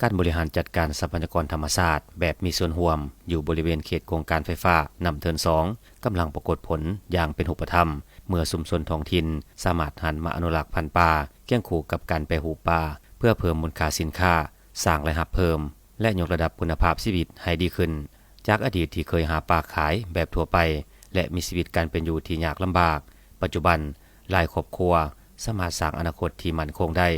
ການບໍລິຫານຈັດການຊັບພະຍາກອນທຳມະຊາດແບບມີສ່ວນຮ່ວມ ຢູ່ບໍລິເວນເຂດໂຄງການໄຟຟ້ານ້ຳເທີນສອງ ກຳລັງປາກົດຜົນຢ່າງເປັນຮູບປະທຳ ເມື່ອຊຸມຊົນທ້ອງຖິ່ນສາມາດຫັນມາອະນຸລັກພັນປາ ຄຽງຄູ່ກັບການແປຮູບປາ ເພື່ອເພີ່ມມູນຄ່າສິນຄ້າ, ສ້າງລາຍຮັບເພີ່ມ ແລະ ຍົກລະດັບຄຸນນະພາບຊີວິດໃຫ້ດີຂຶ້ນ. ຈາກອະດີດທີ່ເຄີຍຫາປາຂາຍແບບທົ່ວໄປ ແລະ ມີຊີວິດການເປັນຢູ່ທີ່ຍາກລຳບາກ, ປັດຈຸບັນ ຫຼາຍຄອບຄົວສາມາດສ້າງອະນາຄົດທີ່ໝັ້ນຄົງໄດ້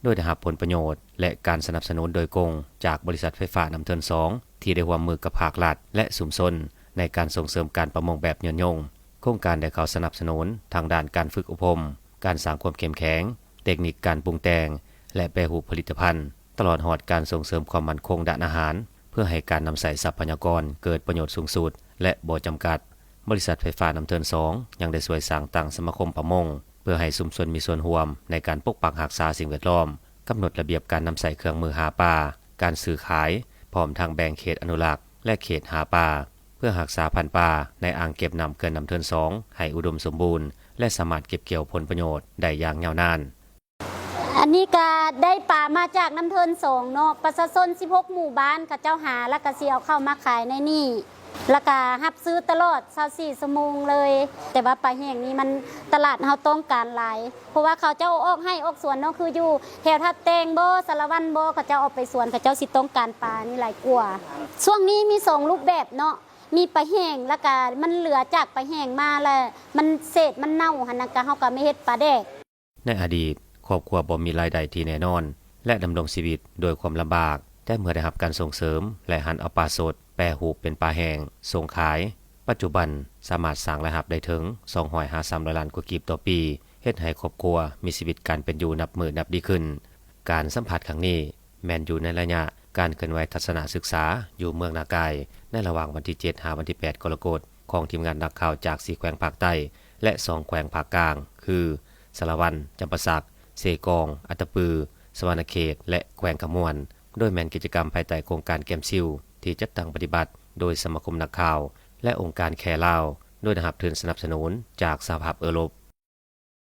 ໂດຍໄດ້ຮັບຜົນປະໂຫຍດ ແລະ ການສະໜັບສະໜູນໂດຍກົງຈາກບໍລິສັດໄຟຟ້ານ້ຳເທີນສອງ ທີ່ໄດ້ຮ່ວມມືກັບພາກລັດ ແລະ ຊຸມຊົນ ໃນການສົ່ງເສີມການປະມົງແບບຍືນຍົງ. ໂຄງການໄດ້ເຂົ້າສະໜັບສະໜູນທາງດ້ານການຝຶກອົບຮົມ, ການສ້າງຄວາມເຂັ້ມແຂງ, ເຕັກນິກການປຸງແຕ່ງ ແລະ ແປຮູບຜະລິດຕະພັນ, ຕະຫຼອດຮອດການສົ່ງເສີມຄວາມໝັ້ນຄົງດ້ານອາຫານ ເພື່ອໃຫ້ການນຳໃຊ້ຊັບພະຍາກອນເກີດປະໂຫຍດສູງສຸດ ແລະ ບໍ່ຈຳກັດ. ບໍລິສັດໄຟຟ້ານ້ຳເທີນສອງ ຍັງໄດ້ຊ່ວຍສ້າງຕັ້ງສະມາຄົມປະມົງ ເພື່ອໃຫ້ຊຸມຊົນມີສ່ວນຮ່ວມໃນການປົກປັກຮັກສາສິ່ງແວດລ້ອມ, ກຳນົດລະບຽບການນຳໃຊ້ເຄື່ອງມືຫາປາ, ການຊື້ຂາຍ, ພ້ອມທັງແບ່ງເຂດອະນຸລັກ ແລະ ເຂດຫາປາ ເພື່ອຮັກສາພັນປາໃນອ່າງເກັບນ້ຳເຂື່ອນນ້ຳເທີນສອງ ໃຫ້ອຸດົມສົມບູນ ແລະ ສາມາດເກັບກ່ຽວຜົນປະໂຫຍດໄດ້ຢ່າງຍາວນານ. ອັນນີ້ກະໄດ້ປາມາຈາກນ້ຳເທີນສອງເນາະ, ປະຊາຊົນສິບຫົກໝູ່ບ້ານເຂົາເຈົ້າຫາ ແລ້ວກະຊິເອົາເຂົ້າມາຂາຍໃນນີ້ ແລ້ວກະຮັບຊື້ຕະຫຼອດຊາວສີ່ຊົ່ວໂມງເລີຍ. ແຕ່ວ່າປາແຫ້ງນີ້ມັນ ຕະຫຼາດເຮົາຕ້ອງການຫຼາຍ ເພາະວ່າເຂົາເຈົ້າອອກໄຮ່ອອກສວນເນາະ, ຄືຢູ່ແຖວທ່າແຕ່ງບໍ ສາລະວັນບໍ ເຂົາເຈົ້າເອົາໄປສວນ ເຂົາເຈົ້າຊິຕ້ອງການປານີ້ຫຼາຍກວ່າ. ຊ່ວງນີ້ມີສອງຮູບແບບເນາະ, ມີປາແຫ້ງ ແລ້ວກະມັນເຫຼືອຈາກປາແຫ້ງມາ ແລ້ວມັນເສດມັນເນົ່າຫັ້ນນະ ກະເຮົາກະມາເຮັດປາແດກ. ໃນອະດີດ, ຄອບຄົວບໍ່ມີລາຍໄດ້ທີ່ແນ່ນອນ ແລະ ດຳລົງຊີວິດດ້ວຍຄວາມລຳບາກ, ແຕ່ເມື່ອໄດ້ຮັບການສົ່ງເສີມ ແລະ ຫັນເອົາປາສົດ ແປຮູບເປັນປາແຫ້ງ ສົ່ງຂາຍ, ປັດຈຸບັນສາມາດສ້າງລາຍຮັບໄດ້ເຖິງສອງຮ້ອຍຫາສາມຮ້ອຍລ້ານກວ່າກີບຕໍ່ປີ, ເຮັດໃຫ້ຄອບຄົວມີຊີວິດການເປັນຢູ່ນັບມື້ນັບດີຂຶ້ນ. ການສຳພາດຄັ້ງນີ້ ແມ່ນຢູ່ໃນໄລຍະການເຄື່ອນໄຫວທັດສະນະສຶກສາຢູ່ເມືອງນາກາຍ ໃນລະຫວ່າງວັນທີເຈັດ ຫາວັນທີແປດ ກໍລະກົດ ຂອງທີມງານນັກຂ່າວຈາກສີ່ແຂວງພາກໃຕ້ ແລະ ສອງແຂວງພາກກາງ ຄື ສາລະວັນ, ຈຳປາສັກ, ເຊກອງ, ອັດຕະປື, ສະຫວັນນະເຂດ ແລະ ແຂວງຄຳມ່ວນ, ໂດຍແມ່ນກິດຈະກຳພາຍໃຕ້ໂຄງການແກມຊິວ ທີ່ຈັດຕັ້ງປະຕິບັດໂດຍສະມາຄົມນັກຂ່າວ ແລະ ອົງການແຄລາວ ໂດຍໄດ້ຮັບທຶນສະໜັບສະໜູນຈາກສະຫະພາບເອີຣົບ.